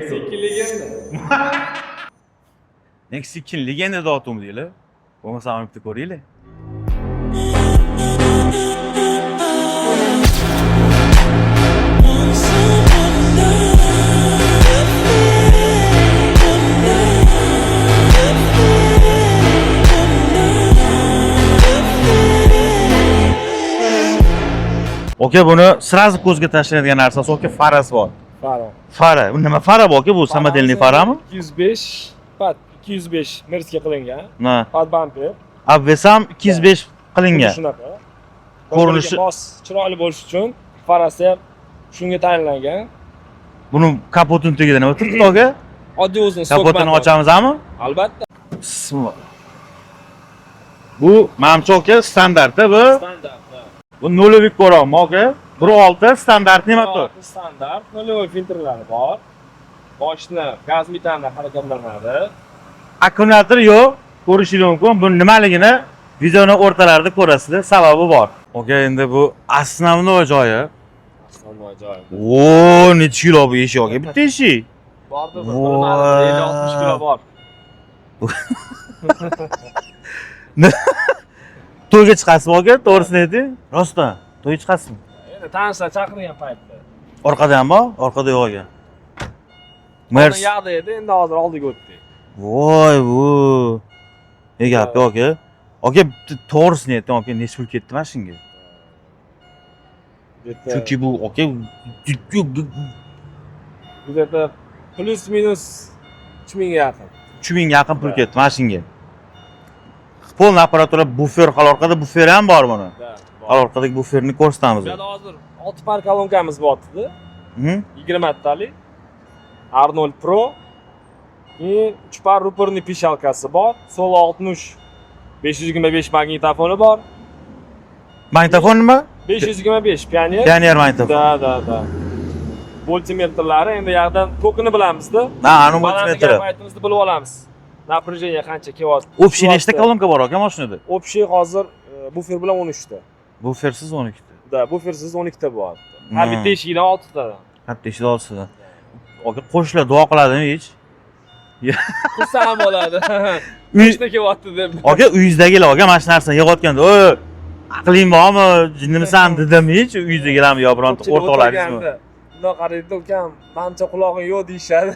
Sekin legenda. Nexia 2 legenda dotumi deylar. Bo'lmasa bitta ko'ringlar. Aka, buni сразу ko'zga tashlanadigan narsasi, aka, farasi bor. Fara. Fara. Bu nima fara bu, aka? Bu самодельный farami? 205 под 205 Mercga qilingan. Ha. Под bumper. Обвес ham 205 qilingan. Shunaqa. Ko'rinishi- Mos, chiroyli bo'lishi uchun farasi ham shunga tayinlangan. Buni kapotini tagida nima turibdi, aka? Oddiy o'zini stok Kapotini motor. ochamizmi? Albatta. Bismillah. Bu manimcha, aka, standartda bu. Standart. Ha. Bu нулевик ko'ryapman, aka. 1.6 standartli motor. Standart, нулевой filtrlari bor. Moshina gaz metanda harakatlanadi. Akkumulyator yo'q, ko'rishingiz mumkin. Bu nimaligini videoni o'rtalarida ko'rasizlar, sababi bor. Aka, endi bu основной joyi. Основной joyi. O, necha kilo bu eshik, aka? Bitta eshik. Bordir, bir Voy. 50-60 kilo bor. To'yga chiqasizmi, aka? To'g'risini ayting. Rostdan, to'yga chiqasizmi? Endi tanishlar chaqirgan paytda. Orqada ham bor, orqada yo'q aka. Mers. Oldin yoqda edi, endi hozir oldiga o'tdi. Voy, bu. Ne gap, aka? Aka, bitta to'g'risini ayting, aka, necha pul ketdi mana shunga? Chunki bu, aka, Где-то плюс минус 3000 ga yaqin. 3000 ga yaqin pul ketdi mana shunga. Полный apparatura, bufer, hali orqada buferi ham bor buni. Да. Hali orqadagi buferni ko'rsatamiz. Bu yerda hozir 6 par kolonkamiz bor-da. 20 talik. Arnold Pro. Keyin 3 par рупорный пищалка si bor. Solo 60 525 magnitofoni bor. Magnitofon nima? 525 Pioneer. Pioneer magnitofon. Да. Multimetrlari endi yoqdan tokini bilamizda. Ha, anu multimetri. Balandligi paytimizda bilib olamiz. Напряжение qancha kelyapti. Общий nechta kolonka bor, aka, mashinada? Общий hozir bufer bilan 13 ta. Bufersiz 12 ta. Да, bufersiz 12 ta bo'lyapti. Har bitta eshigidan 6 tadan. Bitta eshikdan oltitadan. Aka, qo'shnilar duo qiladimi hech? Xursand bo'ladi. Uy Nechta kelyapti deb. Aka, uyingizdagilar, aka, mana shu narsani yig'ayotganda, "Oy, aqling bormi, jinnimisan?" dedimi hech uyingizdagilarmi yo bironta Ko'pchilik o'rtoqlaringizmi? o'tirganda bundoq qaraydi, ukam, manimcha qulog'ing yo'q deyishadi.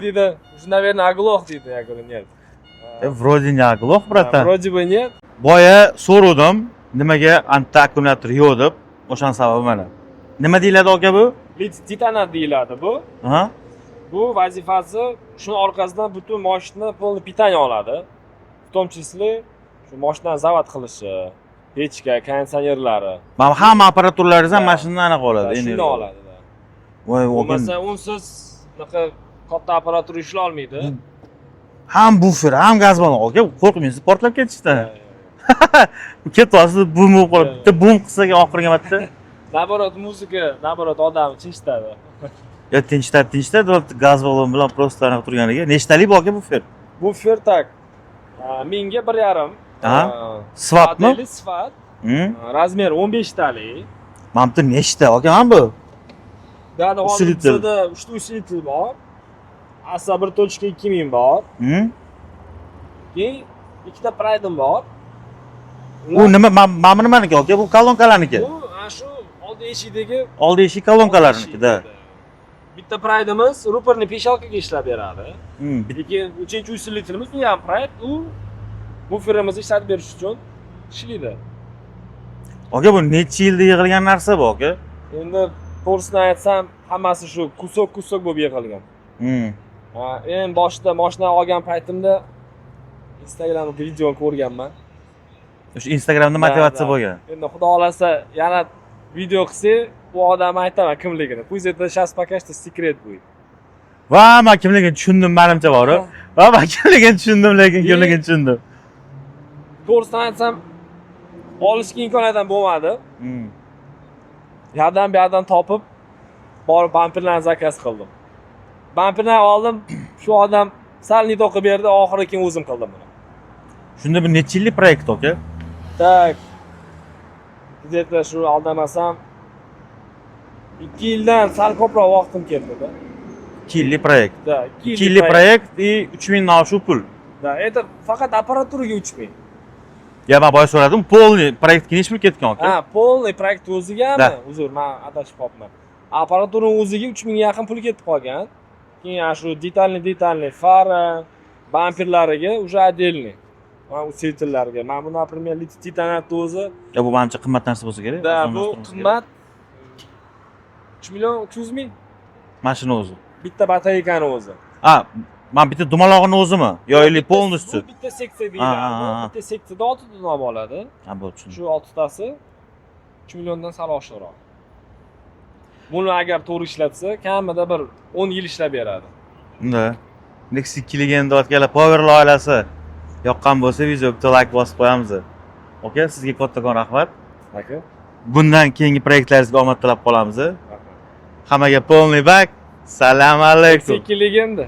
Deydi, уже, наверное, оглох deydi. Я говорю, нет. Вроде не оглох, братан. Вроде бы нет. Boya so'rovdim, nimaga anta akkumulyator yo'q deb. O'shani sababi mana. Nima deyiladi, aka, bu? Litiy titanat deyiladi bu. Bu vazifasi shuni orqasidan butun moshina полный питание oladi. В том числе shu moshinani zavod qilishi, pechka, konditsionerlari. Mana hamma apparaturalaringiz ham Да. mana shundan anaqa oladi. Shundan oladi. Да. Voy, aka. Bo'lmasa unsiz unaqa katta apparatura ishlay olmaydi. Ham bufer, ham gaz ballon. Aka, qo'rqmaysiz portlab ketishdan? Ketyapsiz, bum bo'lib qolib, bitta bum qilsa oxirgi marta. Наоборот, muzika, наоборот, odamni tinchitadi. Yo, tinchitadi, tinchitadi, gaz ballon bilan просто anaqa turganiga. Nechtalik bu, aka, bufer? Bufer так mingga bir yarim. Aha. Svatmi? Modeli sifat. Размер 15 talik. Mana bu nechta, aka, mana bu? Yani hozir Усилитель. bizada uchta усилитель bor. Asa 1.2 ming bor. Keyin ikkita Pride bor. U nima, mana bu nimaniki, aka? Bu kolonkalarniki. Bu ana shu oldi eshikdagi. Oldi eshik kolonkalarniki, да. Bitta Pride'imiz рупорный пищалка ga ishlab beradi. Keyin uchinchi усилитель imiz, u ham Pride, u buferimizni ishlatib berish uchun ishlaydi. Aka, bu necha yilda yig'ilgan narsa bu, aka? Endi to'g'risini aytsam, hammasi shu кусок кусок bo'lib yig'ilgan. Ha, eng boshida moshina olgan paytimda Instagramda videoni ko'rganman. O'sha Instagramda motivatsiya Да. bo'lgan. Endi xudo xohlasa yana video qilsak, u odamni aytaman kimligini. Пусть это сейчас пока что секрет будет. Va, man kimligini tushundim, manimcha bor. Va, man kimligini tushundim, lekin kimligini tushundim. To'g'risini aytsam, olishga imkoniyat ham bo'lmadi. Yoqdan bu yoqdan topib, borib bamperlarni заказ qildim. Bamperlarni oldim, shu odam sal не qilib berdi, oxiri keyin o'zim qildim buni. Shunda bu necha yillik proyekt, aka? Так. Где-то shu aldamasam 2 yildan sal ko'proq vaqtim ketdi-da. 2 yillik proyekt. Да, 2 2 yillik proyekt и 3000 dan oshiq pul. Да, это faqat apparaturaga 3000. Ya, man boya so'radim, полный proyektga nechi pul ketgan, aka? Ha, полный proyekt o'zigami? Да. Uzr, man adashib qolibman. Apparaturani o'ziga 3000 ga yaqin pul ketib qolgan. Keyin ana shu детальный детальный fara, bamperlariga уже отдельный. Mana усилитель larga. Mana bu, например, литий titanatni o'zi, Ya, bu manimcha qimmat narsa bo'lsa kerak. Да, bu Osonlashtirmasa kerak. Qimmat. 3 million 300 ming. Mashina o'zi. Bitta batareykani o'zi. A, man bitta dumalog'ini o'zimi? Yo, или полностью? Bu bitta seksiya Ha, deyiladi. ha, ha. Bitta seksiyada 6 ta dom oladi. Ha, bu tushundim. Shu oltitasi 3 milliondan sal oshiqroq. Buni agar to'g'ri ishlatsa, kamida bir 10 yil ishlab beradi. Unda Nexia 2 legenda aytganlar, Power oilasi, yoqqan bo'lsa video bitta like bosib qo'yamiz. Aka, sizga kattakon rahmat. Aka. Bundan keyingi proyektlaringizga omad tilab qolamiz. Hammaga полный бак. Salam alaykum. Nexia 2 legenda.